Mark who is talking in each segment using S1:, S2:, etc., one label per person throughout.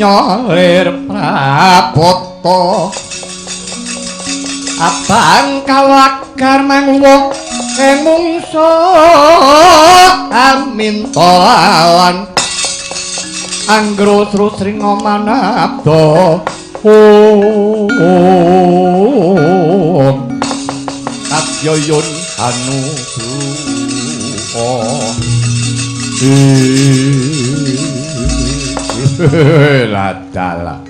S1: donya lir prabata abang kawakar mangwa mungso aminta lan anggro srusringa manabda om kabyayun anu ladala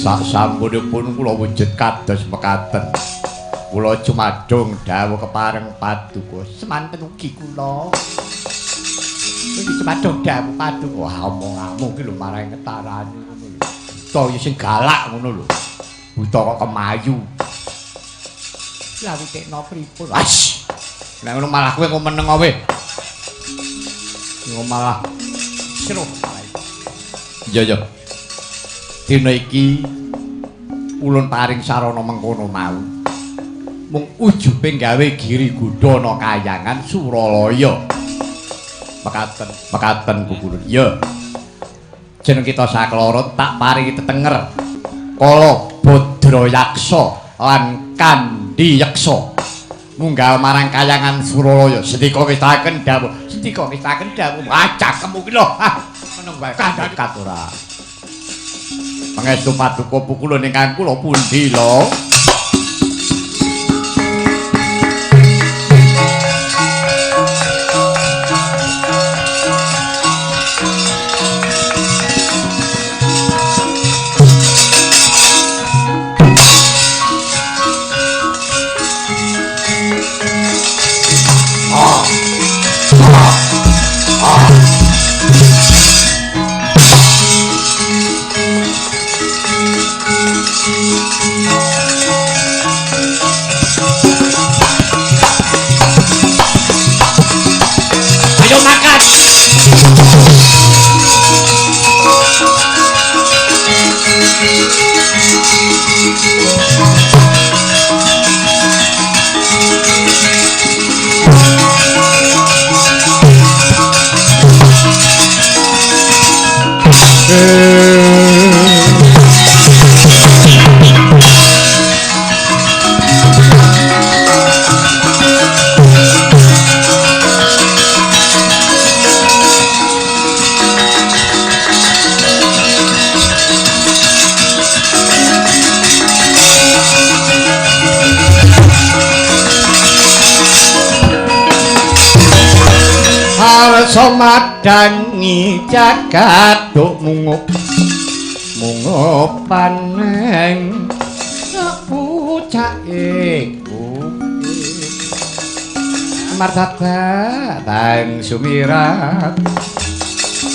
S1: sak sampunipun kula wujud kados mekaten kula jumadung dawuh kepareng paduka semanten ugi kula iki jumadung dawuh paduka. Wah omonganmu ki lho marang ketarane ngono lho. Buta ya sing galak ngono lho. Buta kok kemayu. Lah witekno pripun? Wes. Nek ngono malah kowe kok meneng kowe. Ngono malah seru. Iya ya. Dina iki ulun paring sarana mengkono mau. Mung ujube gawe giri gudana kayangan Suralaya. Mekaten, mekaten kukulun. Iya. Jeneng kita sakloro tak paringi tetenger. Kala Badrayaksa lan Kandi Yeksa. Munggah marang kayangan Suralaya. Sendika witaken dawuh. Sendika witaken dawuh. Ah cakemmu ki lho. Ah meneng wae kandakat ora. Pangestu paduka pukulun ingkang kula pundi lho. Ayo makan. Madangi jagat duk mungup mungup paneng pucake bukit martabak bang sumirat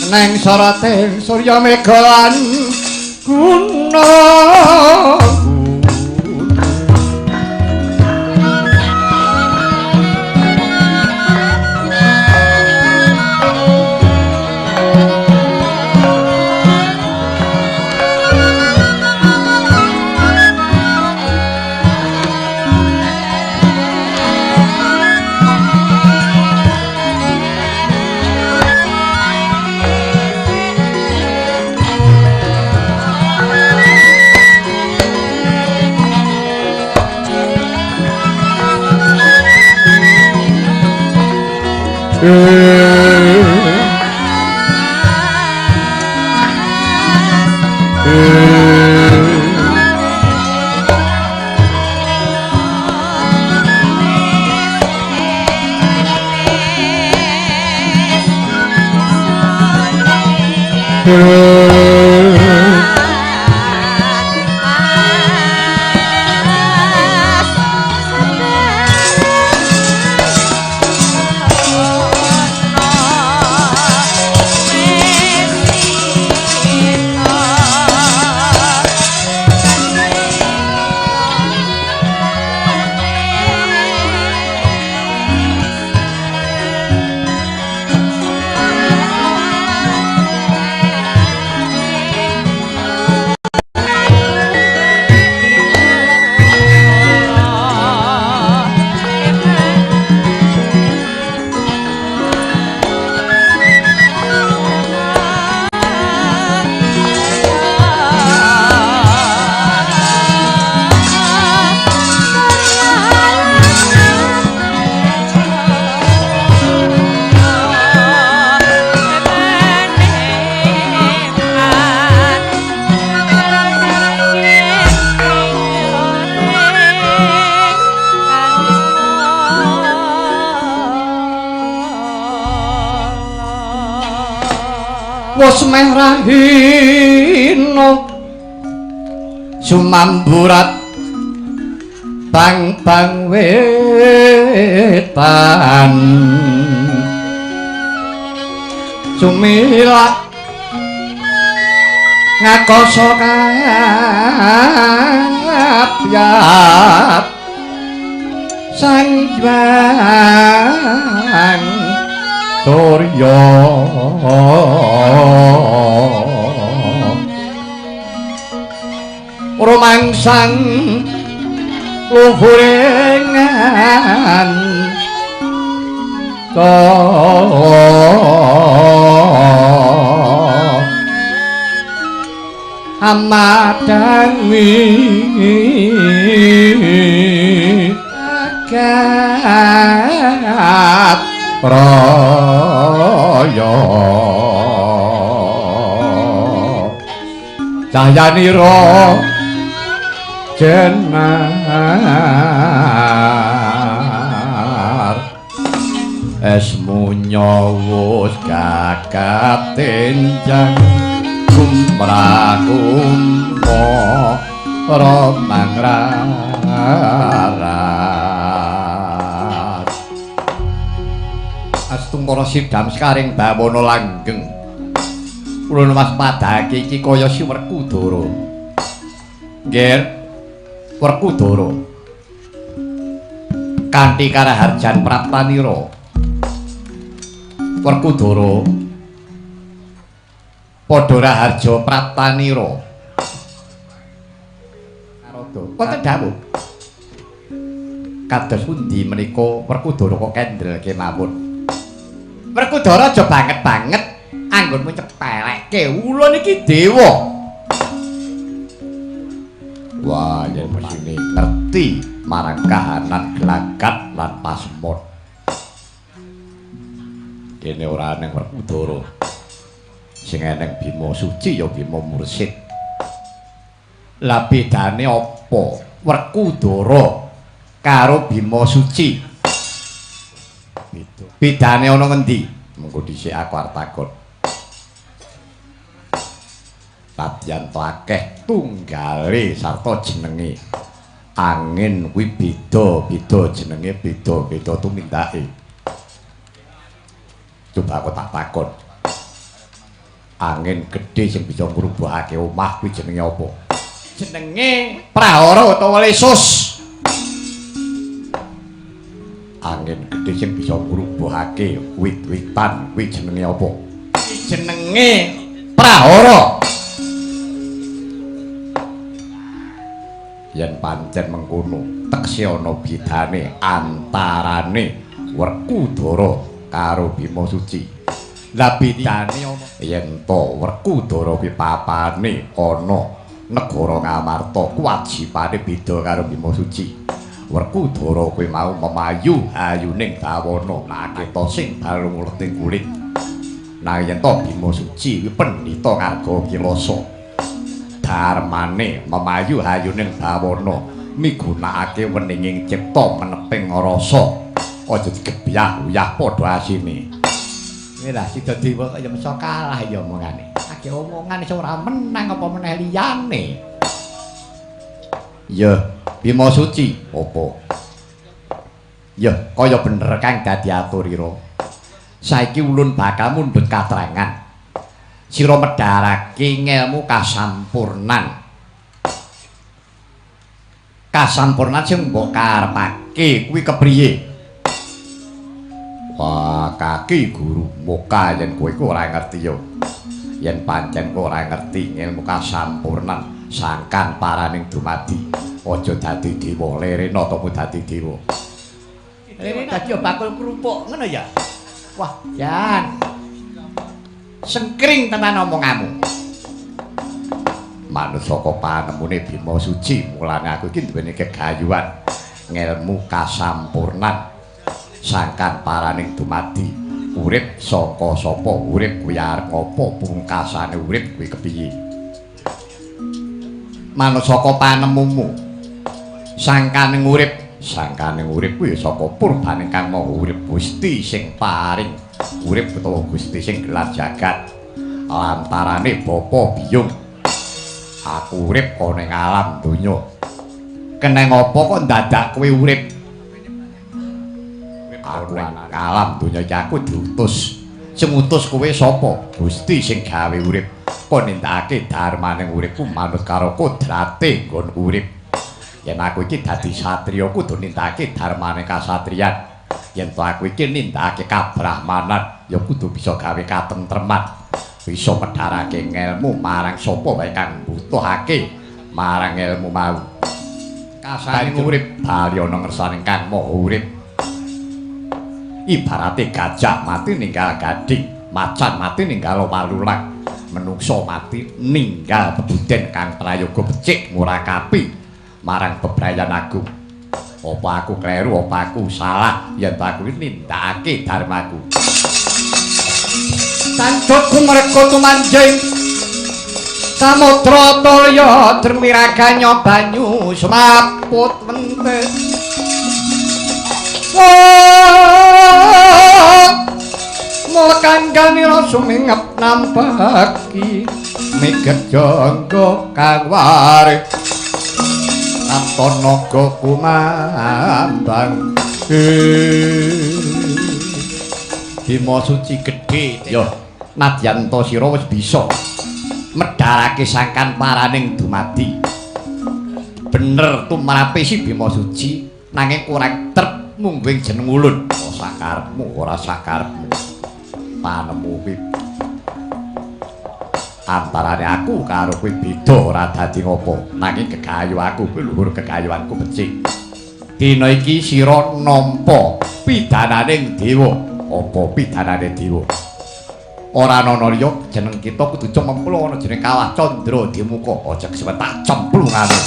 S1: neng soroting surya mega lan gunung. Wis meh rahina sumamburat bang-bang wetan sumilak ngakoso kabyat sang hyang surya rumangsang luhurengan amadangi agat raya cahyanira jenar esmu nyawus gagap tenjang kumrakumpa romangrarat astungkara sidam sekaring bawana langgeng ulun waspadake iki kaya si Werkudara. Nggih Werkudara kanthi karaharjan praptanira Werkudara padha raharja praptanira Narada wonten dawuh kados pundi menika Werkudara kok kendel kemawon. Werkudara aja banget-banget anggonmu nyepelekke ulun iki dewa. Wah, yen mesine ngerti marang kahanan gelagat lan pasemon. Kene ora eneng Werkudara. Sing eneng Bima Suci ya Bima Mursid. Lah bedane apa Werkudara karo Bima Suci? Beda. Bedane ana ngendi? Mengko dhisik aku arep takon. Nadyan to akeh tunggale sarta jenenge. Angin kuwi beda-beda jenenge, beda-beda tumindake. Coba aku tak takon. Angin gedhe sing bisa ngrubuhake omah kuwi jenenge apa? Jenenge prahara utawa lesus. Angin gedhe sing bisa ngrubuhake wit-witan kuwi jenenge apa? Jenenge prahara. Yen pancen mengkono tekse ana bedane antarane Werkudara karo Bima Suci. Lah bedane ana yen to Werkudara kuwi papane ana negara Ngamarta, kewajibane beda karo Bima Suci. Werkudara kuwi mau memayu ayuning bawana naketa sing balung uleting kulit. Nanging yen to Bima Suci kuwi pendhita ngarga kilasa. Darmane memayu hayuning bawana migunakake weninging cipta meneping rasa. Aja digebyah uyah padha asine. Lah sida dewa kaya iso kalah ya omongane. Akeh omongan iso ora menang apa meneh liyane. Ya, Bima Suci apa? Ya, kaya bener kang dadi aturira. Saiki ulun bakal mundhut katrangan. Sira medharake ngelmu kasampurnan. Kasampurnan sing mbok karepake kuwi kepriye? Wah, kaki guru muka yen kowe iku ora ngerti yo. Yen pancen kowe ora ngerti ngelmu kasampurnan sangkan paraning dumadi, aja dadi dewa, lerena to dadi dewa. Lerena dadi bakul kerupuk ngono ya. Wah, jan. Sengkring tenan omonganmu. Manut saka panemune Bima Suci, mulane aku iki duweni kegayuhan ngelmu kasampurnan sangkan paraning dumadi. Urip saka sapa, urip kuwi arep apa, pungkasane urip kuwi kepiye. Manut saka panemumu sangkaning urip, sangkaning urip kuwi saka purbane Kang Maha Urip Gusti sing paring urip utawa Gusti sing gelar jagat. Lantarane bapa biyung aku urip ana ing alam donya. Keneng apa kok ndadak kowe urip? Aku nang alam donya iki aku diutus. Sing ngutus kowe sapa? Gusti sing gawe urip. Kon nindakake dharmaning uripku manut karo kodrate nggon urip. Yen aku iki dadi satriya kudu nindakake dharmane kasatriyan. Yen to aku iki nindakake kabrahmanan ya kudu bisa gawe katentreman, bisa medharake ngelmu marang sapa wae kang mbutuhake marang ilmu mau. Kasane urip bali ana ngersane Kang Maha Urip. Ibarate gajah mati ninggal gading, macan mati ninggal walulang, menungso mati ninggal bebuden kang prayoga becik murakapi marang bebrayan agung. Apa aku kleru, apa aku salah yen aku nindakake dharmaku? Tanjut kumreka tumanjing samudra toya drmiraganya banyu semaput wente. Mula kangganira sumingep nampaki miget jangga kang warik katon naga kumambang. Bima Suci gedhe ya nadyan ta sira wis bisa medharake sangkan paraning dumadi. Bener tumrape si Bima Suci nanging kurang trep mungguing jeneng ulun. Ora sakarepmu, ora sakarepmu. Panemu kuwi antarane aku karo kowe beda ora dadi ngopo, nanging gegayu aku kuwi luhur gegayuanku becik. Dina iki sira nampa pidananing dewa. Apa pidanane dewa? Ora ana liya jeneng kita kudu cemplung ana jeneng Kawah Candra Dimuka. Aja kesuwen tak cemplungane.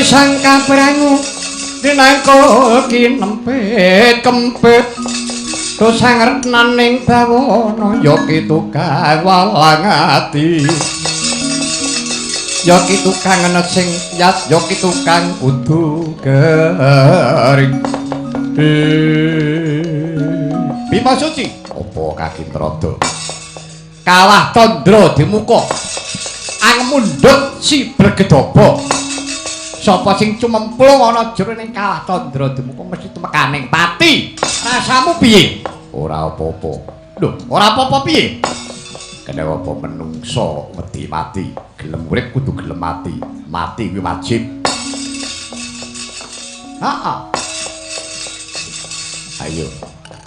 S1: Sang kaprangu dinangka kinempit kempit dosang retnaning bawana ya ki tukang walang ati, ya ki tukang sing yat, ya ki tukang kudu kering. Bima Suci apa kakintrada Kawah Candra Dimuka angmundhut si Bregedaba. Sapa sing cumemplung ana jroning Kawah Candra Dimuka mesti tumekaning pati. Rasamu piye? Ora apa-apa. Lho, ora apa-apa piye? Kene apa menungso wedi mati, gelem urip kudu gelem mati. Mati kuwi wajib. Heeh. Ayo,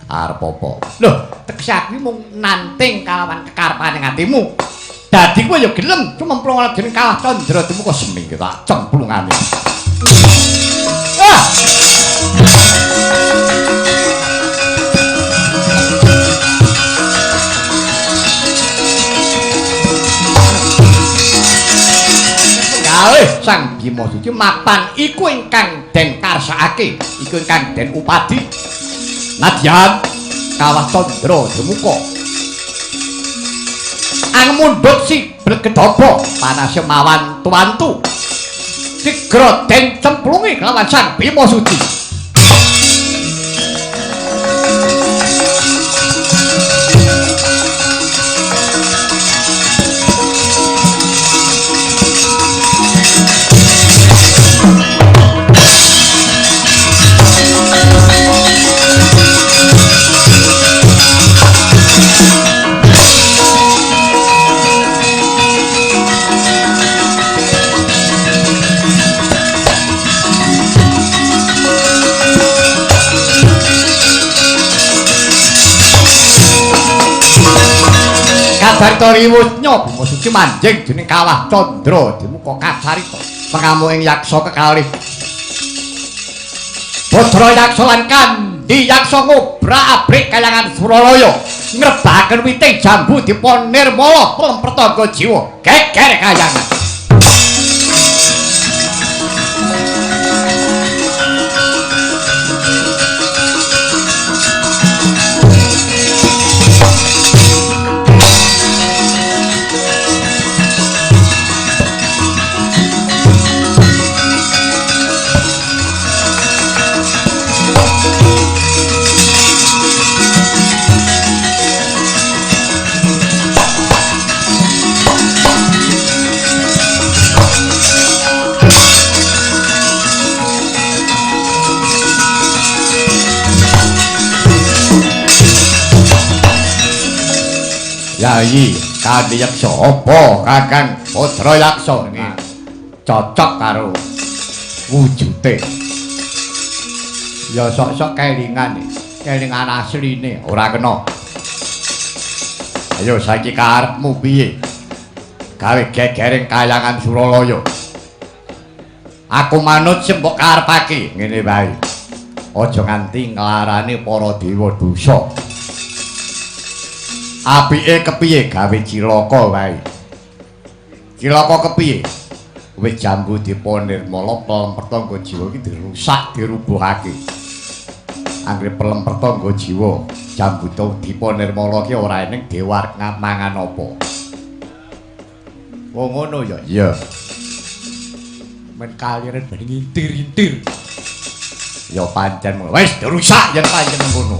S1: arep apa? Lho, tegese aku mung nanting kalawan kekarepane atimu. Dadi kowe ya gelem cumemplung ana jroning Kawah Candra Dimuka seminggu tak cemplungane. Ah! Galih Sang Bima Suci mapan iku ingkang den karsakake, iku ingkang den upadi. Nadyan Kawah Candra Dimuka. Angmundhut si Blegedaba panase mawantu-wantu. Sigra den cemplungi kelawan Sang Bima Suci. Kacarita riwusnya Bima Suci manjing dening Kawah Candra dimuka kacarita pengamuking yaksa kekalih. Badra Yaksa lan Kandi Yaksa ngobrak-abrik kayangan Suralaya, ngrebahaken witing jambu dipa nirmala pelem pertangga jiwa geger kayangan. Yayi Kandi Yaksa apa Kakang Badra Yaksa ini cocok karo wujute. Ya sok-sok kelingan, kelingan asline ora kena. Ayo saiki karepmu piye? Gawe gegering kayangan Suralaya. Aku manut sing mbok karepake ngene wae. Aja nganti nglarani para dewa dosa. Apike kepiye gawe cilaka wae. Cilaka kepiye? Wis jambu dipa nirmala pelem pertangga jiwa iki dirusak, dirubuhake. Anggere pelem pertangga jiwa jambu dipa nirmala ki ora eneng dewa arep mangan apa. Wong ngono ya? Iya. Men kaliren ben ngintir-intir. Ya pancen wis dirusak yen pancen ngono.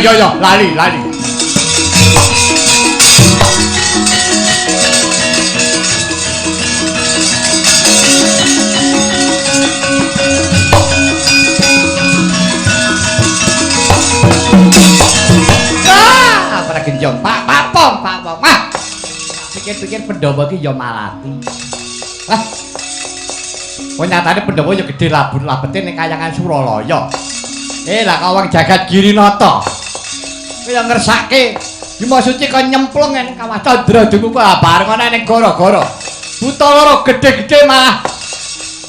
S1: Yo yo lali lali. Ah, para genjong Pak Pak Pong Pak Pong. Wah. Pikir-pikir Pandhawa iki ya malati. Wah. Kok nyatane Pandhawa ya gedhe labun-labete ning kayangan Suralaya. Lah kawang jagat Girinata. Kaya ngersake Bima Suci kok nyemplung ning Kawah Candra dumuka bareng ana ning gara-gara. Buta loro gedhe-gedhe malah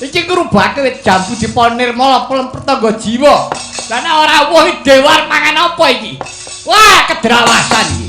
S1: iki ngrubahake wit jambu dipa nirmala pelem pertangga jiwa. Lah nek ora wuh dewa mangan apa iki? Wah, kedrawasan iki.